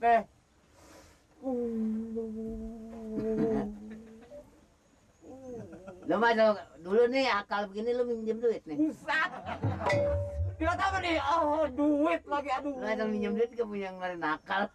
Oke. Lu mah dulu nih akal begini lu minjem duit nih. Pusat. Lihat apa nih? Oh, duit lagi, aduh. Lu ada minjem duit ke punya ngeluarin akal.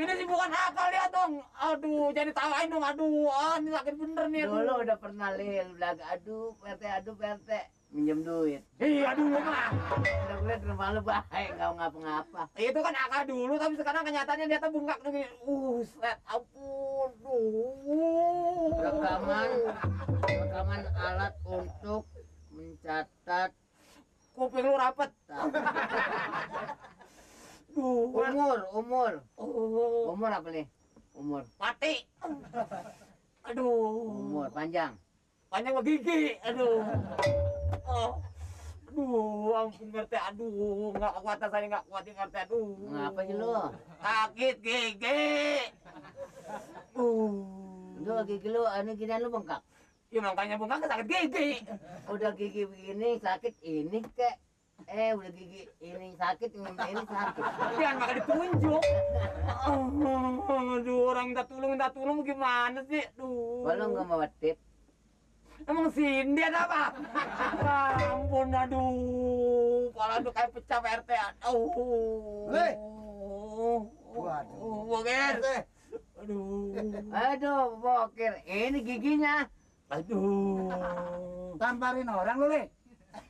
Ini sih bukan akal ya dong. Aduh, jadi tawain dong. Aduh, ini sakit bener nih. Aduh. Dulu udah pernah lil bilang aduh PRT minjem duit. Iya dulu mah. Udah gue liat rumah lu baik, nggak ngapa-ngapa. Itu kan akal dulu, tapi sekarang kenyataannya dia tuh bengkak nih. Set, ampun. Rekaman alat untuk mencatat kuping lu rapet. Umur apa nih? Umur. Mati. Aduh. Umur panjang. Panjang gigi. Aduh. Aduh, ampun RT. Aduh, nggak kuat saya, nggak kuat RT. Aduh. Ngapa sih lu? Sakit gigi. Lu gigi lu, gini lu bengkak. Ya makanya bengkak sakit gigi. Udah gigi begini sakit ini kek. Udah gigi ini sakit, ini sakit. Jangan makan ditunjuk. Aduh, orang minta tolong gimana sih? Duh. Kalau nggak mau tip, Emang Cindy ada apa? Ampun, aduh. Kepala aduh kayak pecah RT. Boker. Aduh, boker. Ini giginya. Aduh. Tamparin orang lu, Le.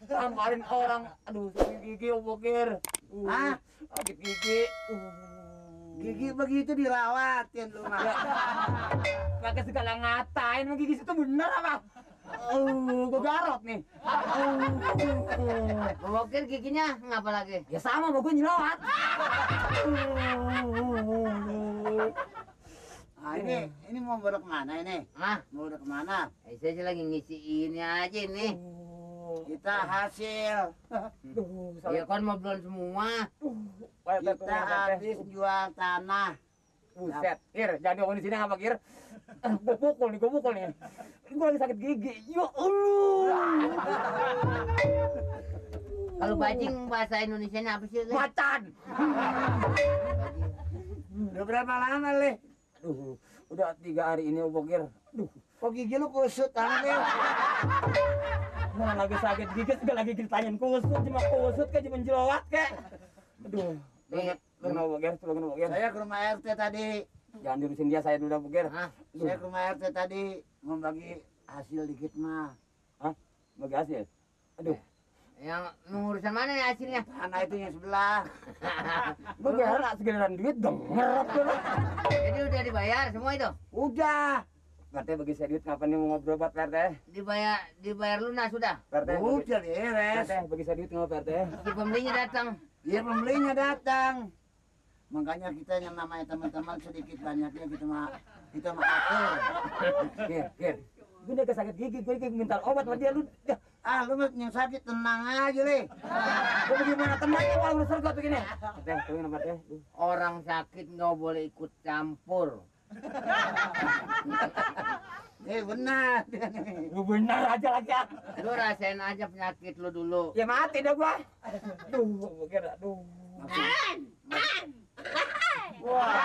Tamparin orang. Aduh, sakit gigi, boker. Hah? Sakit gigi. Gigi begitu dirawatin lu mah. Pakai segala ngatain, emang gigi itu bener apa? Gue garot nih. Boker giginya ngapa lagi? Ya sama sama gue nyelawat. Nah, ini mau bawa kemana ini? Mau udah kemana? Saya sih lagi ngisi ini aja nih. Kita hasil. Ya kan mau belum semua. Kita habis jual tanah. Buset, Kir, jangan diomongin di sini apa Kir? Gue pukul nih. Ini gue lagi sakit gigi. Ya Allah. Kalau bajing bahasa Indonesianya apa sih? Macan. Udah berapa lama, Le? Aduh, udah 3 hari ini Bokir. Aduh, Kok gigi lu kusut tangan, Le? mana lagi sakit gigi segala lagi ditanyain kusut kayak cuma jerawat kayak. Aduh, Nih, lu kenapa Bokir? Saya ke rumah RT tadi. Jangan diurusin dia, saya dulu Bokir. Saya ke rumah RT tadi mau bagi hasil dikit mah. Hah? Bagi hasil? Aduh, yang urusan mana nih hasilnya? Tanah itu yang sebelah. gue gara segeraran duit dong. Ngerap dulu. Jadi udah dibayar semua itu? Udah. PRT bagi saya duit ngapain nih mau ngobrol buat PRT? Dibayar lunas sudah? PRT, Udah beres. PRT bagi saya duit nggak PRT? Si pembelinya datang. Iya, pembelinya datang. Makanya kita yang namanya teman-teman sedikit banyaknya kita mah atur. Kir. Gue udah sakit gigi, gue minta obat sama dia lu. Lu yang sakit tenang aja, Le. Gue bagaimana tenangnya kalau lu sergot begini? Tunggu nomor teh. Orang sakit nggak boleh ikut campur. Benar. Lu benar aja lagi ya. Lu rasain aja penyakit lu dulu. Ya mati dah gua. Aduh, kira aduh. Wah.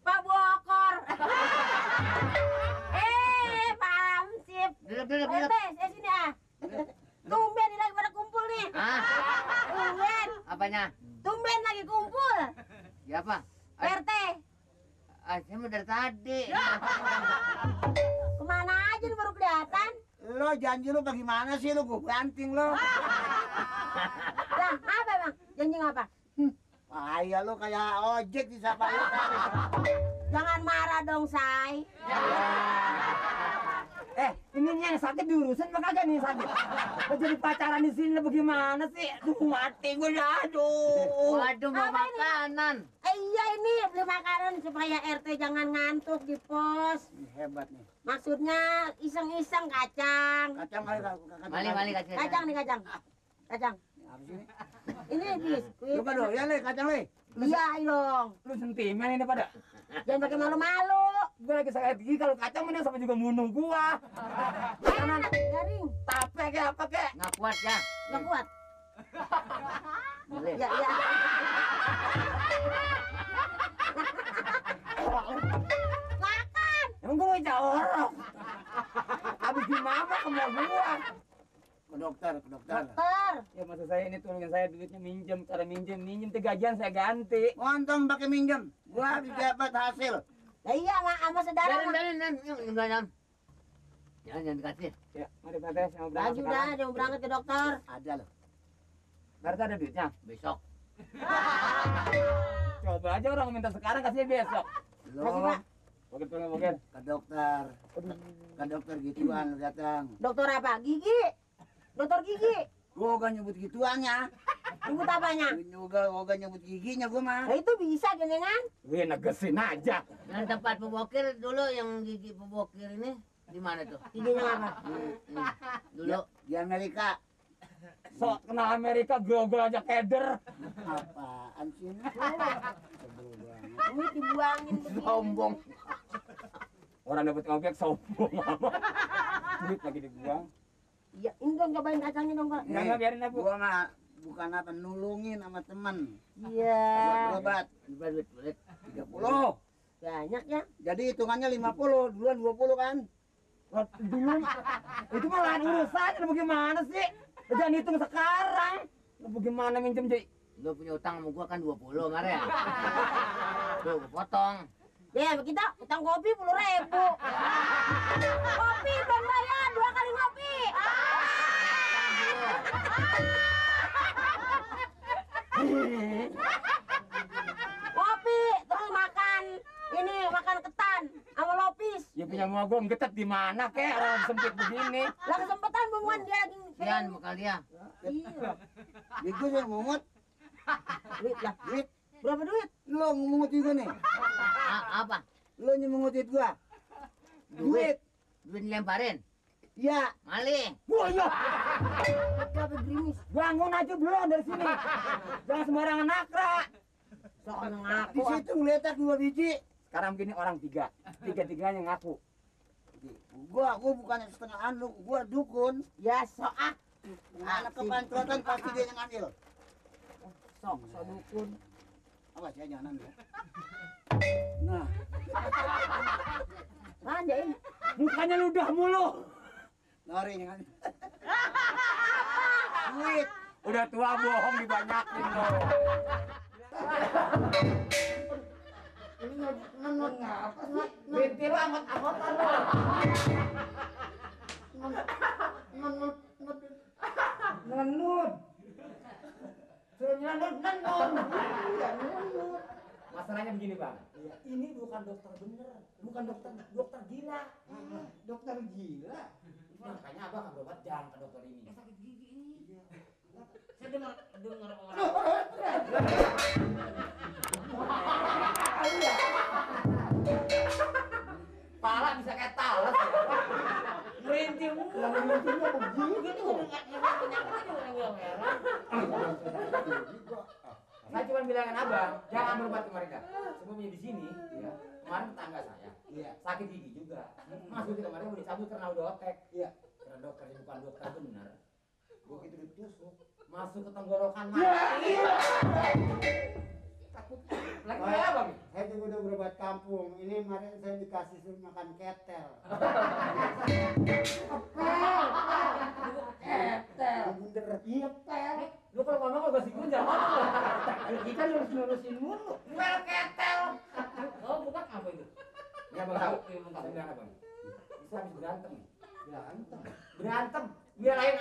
Pak Bokor. Pak Amsip. Duduk. Saya sini ah. Tumben ini lagi pada kumpul nih. Tumben. Apanya? Tumben lagi kumpul. Siapa? RT. Saya mau dari tadi. Kemana aja nih baru kelihatan? Lo janji lo bagaimana sih lo? Gue banting lo. Lah, apa bang? Janji apa? Ayah lo kayak ojek di sapa lo. Jangan marah dong, Say. Ini yang sakit diurusin apa kagak nih sakit? Lo jadi pacaran di sini bagaimana sih? Aduh, mati gue dah. Aduh. Waduh, mau makanan. Iya ini beli makanan supaya RT jangan ngantuk di pos. Ini hebat nih. Maksudnya iseng-iseng kacang. Kacang kali. Mali kasih. Kacang nih kacang. Kacang. Apa sih ini? Ini biskuit. Coba dong, ya Le, kacang Le. Iya dong. Lu sentimen ini pada. Jangan pakai malu-malu. Gue lagi sakit gigi, kalau kacang mending sama juga bunuh gua. Enak, garing. Tape kayak apa kek? Nggak kuat ya? Nggak kuat. Boleh. Ya, ya. Makan. Emang gue jorok. Habis gimana sama gua? Ke dokter, ke dokter. Dokter. Ya maksud saya ini tolongin saya duitnya minjem, cara minjem 3 gajian saya ganti. Untung pakai minjem. Gua habis dapat hasil. Lah iya sama saudara. Jangan dikasih. Ya, mari Pak Tes, mau berangkat Baju dah, sekarang. dia mau berangkat ke dokter. Ada loh. Berarti ada duitnya. Besok. Coba aja orang minta sekarang kasih besok. Kasih, Lo Pak. Bogir tolong Bogir. ke dokter. Ke dokter gituan lu datang. Dokter apa? Gigi. Dokter gigi. Gua gak nyebut gituannya. Nyebut apanya? Gua gak nyebut giginya gua mah. Nah itu bisa genengan. Wih, negesin aja. Yang tempat pembokir dulu yang gigi pembokir ini di mana tuh? Giginya apa? Ini. Dulu. Di Amerika. Sok kenal Amerika, grogol aja keder. Apaan sih ini? Duit dibuangin begini. Sombong. Orang dapat ngobek sombong apa? Duit lagi dibuang. Iya, ini dong cobain kacangnya dong, Kak. Enggak, biarin aja, Bu. Gua mah bukan apa nulungin sama teman. Iya. Obat Duit. 30. Banyak ya. Jadi hitungannya 50, duluan 20 kan? Dulu itu mah lain urusan, lu bagaimana sih? Jangan hitung sekarang. Lu bagaimana minjem, Ji? Lu punya utang sama gua kan 20 kemarin. Tuh, gua potong. Ya, kita utang kopi 10.000. Kopi belum bayar, 2 kali ngopi. Kopi, terus makan. Ini makan ketan sama lopis. Ya punya mogong getet di mana kek orang sempit begini. Lah kesempatan bumuan dia lagi. Kian muka dia. Iya. Itu yang mungut. Duit lah. Duit. Berapa duit? Lo mungut juga nih. Apa? Lo nyemungutin gua. Duit. Duit dilemparin. Ya. Maling. Wah, ya. Berapa gerimis? Bangun aja belum dari sini. Jangan sembarangan nakra. Soal Di ngaku. situ ngeletak 2 biji. Sekarang begini orang 3. 3-3-nya ngaku. Gua bukan setengahan lu, gua dukun. Ya soal. Anak kepancrotan pasti dia yang ngambil. Sok dukun. Awas ya jangan ambil. Nah, Manjain. Mukanya ludah mulu. lari yang ngambil. Duit. Udah tua bohong dibanyakin loh. Bintil amat-amatan loh. Nenut. Suruh nenut. Masalahnya begini, Bang. Ini bukan dokter bener, bukan dokter gila. Dokter gila. Makanya Abang nggak berobat jangan ke dokter ini. Sakit gigi ini. Saya dengar orang. Pala bisa kayak talas ya. Merintih mulu. Merintihnya begini. Saya cuma bilangin Abang, jangan berobat ke mereka. Sebelumnya di sini, ya, kemarin tetangga saya Iya. sakit gigi juga. Mas itu kemarin udah dicabut karena udah otek. Iya. Karena dokternya bukan dokter benar. Begitu ditusuk, masuk ke tenggorokan mati. Takut. Lagi kayak apa nih? Saya juga udah berobat kampung. Ini kemarin saya dikasih suruh makan ketel. Ketel. Bener. Iya, ketel. Lu kalau ngomong kalau gak sikun jangan ngomong. Kita lurus-lurusin mulu. Well ketel. Oh bukan apa itu? Ya Bang tahu. Saya bilang apa? Bisa habis berantem. Berantem. Biar lain